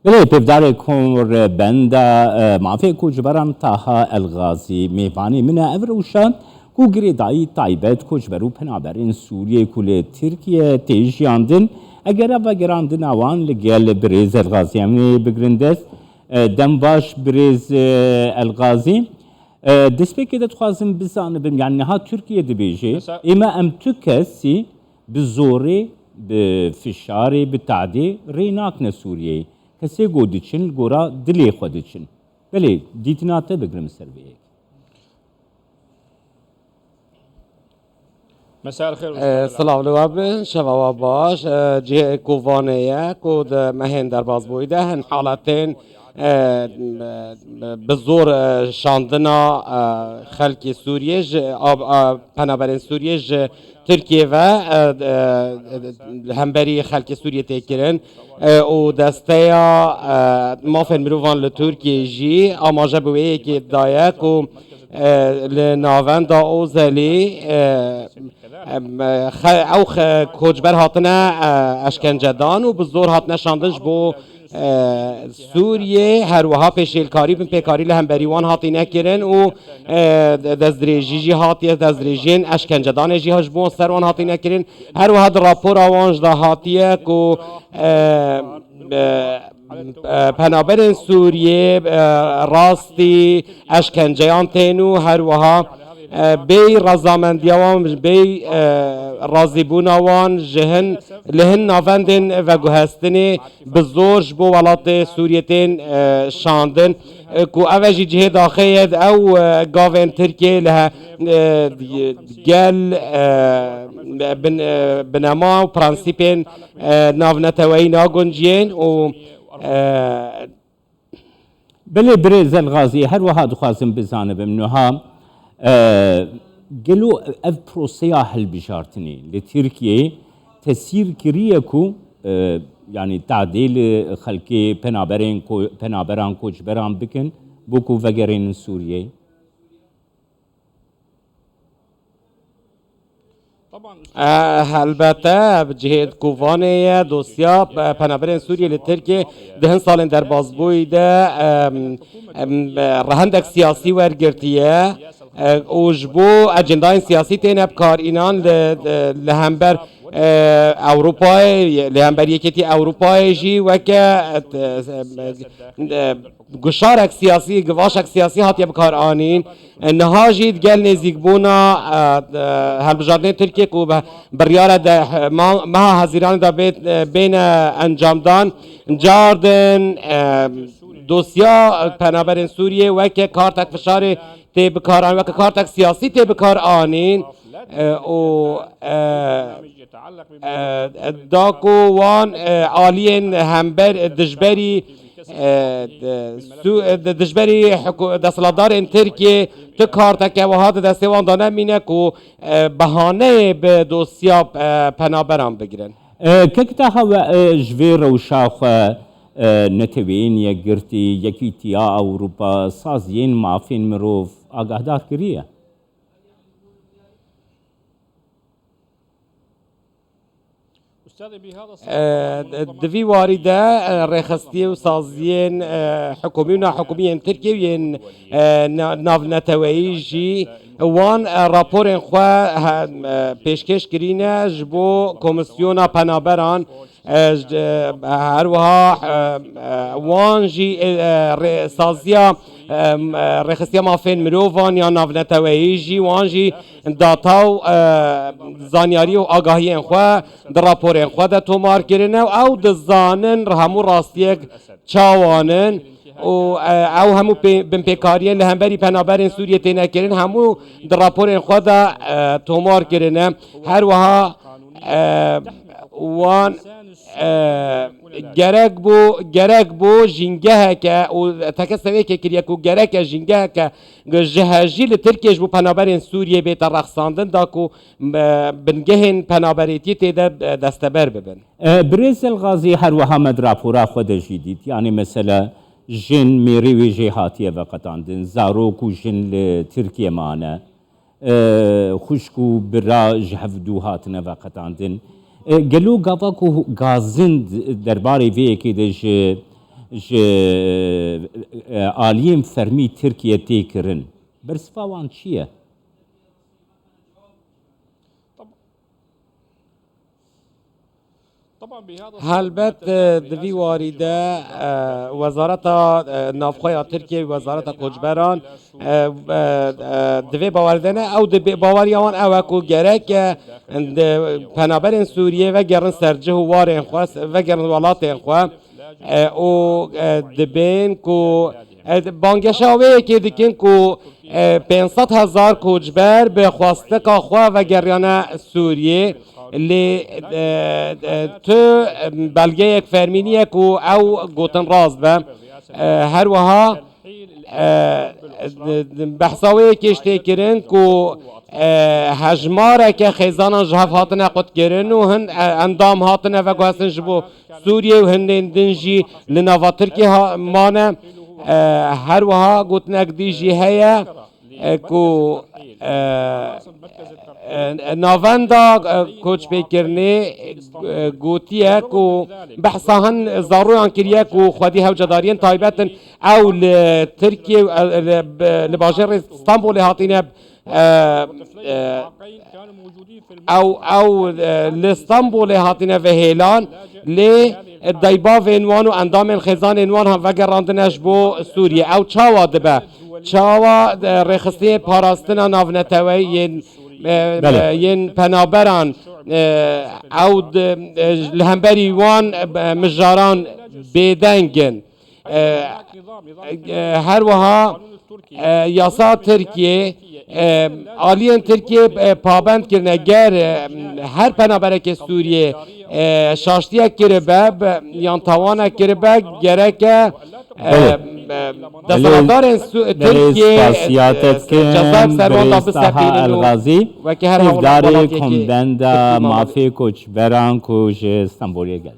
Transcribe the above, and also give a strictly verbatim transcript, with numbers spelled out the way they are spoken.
Belê, pêvdarê korbenda, e, mafê koçberan Taha El Gazî mêvanê min e. Ev rewşa ku girêdayî taybet koçber û penaberên Sûriyê ku li Tirkiye tê jiyandin, eger vegerandina wan li gel birêz El Gazî em ê bigrin dest. E, dem baş birêz, e, El Gazî. E, destpêkê de dixwazim bizanibim, yani niha Tirkiye dibêje, Mesela ême em tu kesî bi zorê, bi fişarê, bi tadê rê nakine Sûriyeyê. Kesê ku diçin, li gora dilê xwe diçin. Belê, dîtina te bigrim ser vê yek. Mesel xêr. Ee, silav li we bin, şeva we baş. Ee, cihê ku vanê ye, ku di mehên derbasbûyî de hin haletên, ee, bi zor, ee, şandina, ee, xelkê Sûriyê ji, a, a, penaberên Sûriyê ji Tirkiye ve, ee, ee, li hemberî xelkê Sûriyê tê kirin. Ee, û desteya, ee, mafên mirovan li Tirkiye jî amaje bi wê yekê daye ku, ee, li navenda Ozelî, ee, em, ee, xe-, ew xe-, koçber hatine, ee, eşkencedan û bi zor hatine şandin ji bo, ee, Sûriyê. Her wiha pêşêlkarî, binpêkarî li hemberî wan hatîne kirin û, ee, de-, destdirêjî jî hatiye, destdirêjiyên eşkencedanê jî ji bo ser wan hatîne kirin. Her wiha di rapora wan jî de hatiye ku, ee, ee, ee, penaberên Sûriyê, ee, rastî eşkenceyan tên û her wiha, ee, bêyî razamendiya wan, bêyî, ee, razîbûna wan ji hin, li hin navendên veguhestinê bi zor ji bo welatê Sûriyê tên, ee, şandin. Ee, ku ev e jî cihê daxê ye, ew, ee, gavên Tirkiyê li he-, ee, gel, ee, bin-, ee, binema û prensîpên, ee, navneteweyî nagunciyên û, ee, Belê birêz El Gazî, her wiha dixwazim bizanibim, niha, e, gelo ev proseya hilbijartinê li Tirkiyeyê tesîr kiriye ku, e, yanî tadê li xelkê penaberên ko-, penaberan koçberan bikin, bo ku vegerînin Sûriyeyê? E, helbete, bi cihê ku vanê ye, dosya, e, penaberên Sûriyê li Tirkiyê di hin salên derbasbûyî de, em, em, e, rehendek siyasî wergirtiye, e, û ji bo ecendayên siyasî têne bikarînan li, li, li hember, e, Ewropayê, li hember Yekêtî Ewropayê jî weke, e, e, e, guşarek siyasî, givaşek siyasî hatiye bikaranîn. E, niha jî digel nêzîkbûna, e, e, hilbijartinê Tirkiye ku be-, biryare de, e, ma-, meha Hezîranê de bê-, e, bêne encamdan, cardin, e, dosya, e, penaberên Sûriyê weke kartek fişarê tê bikaran, weke kartek siyasî tê bikaranîn, e, û, e, e, e, da ku wan, e, aliyên hember, e, dijberî, e, de, su-, e, de, dijberî hiku-, desthilatdarên Tirkiyê tu karteke wiha di destê wan de nemîne ku, e, behaneyê bi dosya, e, penaberan bigirin. E, kek Taha we, e, ji vê rewşa xwe, e, Neteweyên Yekgirtî, Yekîtiya Ewropa, saziyên mafên mirov agahdar kiriye? E, di vî warî de, e, rêxistiyê û saziyên, e, hikûmî û nahikûmî yên Tirkiyê û yên, e, na-, navneteweyî jî wan, e, raporên xwe he-, e, pêşkêş kirîne ji bo Komîsyona Penaberan, e, ji, e, her wiha, e, e, wan jî, e, e, rê-, saziya, e, e, rêxistiya mafên mirovan ya navneteweyî jî wan jî data û, e, zanyarî û agahiyên xwe di raporên xwe de tomar kirine û ew dizanin hemû rastiyek çawan in û, e, ew hemû pê-, binpêkariyên li hemberî penaberên Sûriyê têne kirin, hemû di raporên xwe de, e, tomar kirine. Her wiha, e, wan, e, gerek bû, gerek bû jîngeheke û tekez tevêkê kiriye ku gereke jîngeheke ji hejî li Tirkiyê ji bo penaberên Sûriyê bête rexsandin, da ku, e, bingehên penaberêtiyê tê de, e, desteber bibin. E, Birêz El Gazî, her wiha me di rapora xwe de jî dît. Yanî mesela jin, mêrê wê jê hatiye veqetandin, zarok û jin li Tirkiye mane. E, xwişk û bira ji hevdû hatine veqetandin. E, gelo gava ku gazin derbarê vê yekê de ji, ji e, aliyên fermî Tirkiye tê kirin. Bersiva wan çi ye? Helbet, e, di vî warî de, e, Wezareta, e, Navxwe ya Tirkiye, Wezareta Koçberan, e, e, e, di vê bawerî de ne, ew di bê-, baweriya wan ew e ku gerek, e, di penaberên Sûriyê vegerin ser cih û warên xwe, vegerin welatên xwe, e, û, e, dibên ku, e, bangeşa wê yekê dikin ku, e, pênc sed hezar koçber bi xwestika xwe vegeriyane Sûriyê. Lê, e, e, tu belgeyek fermî niye ku ew gotin rast be. E, her wiha, e, behsa wê yekê jî tê kirin ku, e, hejmareke xêzanan ji hev hatine qutkirin û hin, e, endam hatine veguhestin ji bo Sûriyê û hindên din jî li nava Tirkiyê ha-, mane. E, her wiha gotinek dî jî heye, e, ku, e, e, navenda, e, koçpêkirinê, e, gotiye ku behsa hin zaroyan kiriye ku xwedî hewcedariyên taybet in, ew li Tirkiye, e, li, li bajêrê Stenbolê hatine, e, e, ew, ew, e, li Stenbolê hatine vehêlan, lê deybavên wan û endamên xêzanên wan han vegerandine ji bo Sûriyê. Ew çawa dibe? Çawa, e, rêxistinên parastina navneteweyî yên, e, Belê. e, yên penaberan, e, ew di, e, li hemberî wan, e, mijaran bêdeng in? E, e, her wiha, e, yasa Tirkiyê, e, aliyên Tirkiyê, e, pabend kirine, ger, e, her penaberekê Sûriyê, e, şaştiyek kiribe, be, yan tawanek kiribe, gereke, e, Belê. e, Belê, desthilatdarên Sû-, belê, Tirkiyê, spasiya e, te dikim, cezayek ser wan da birêz Taha bisepînin û Elgazî, weke her hewlak hêvdarê welatiyekî Konbenda Tirkî Mamoste. Mafê Koçberan ku ji Stenbolê gel.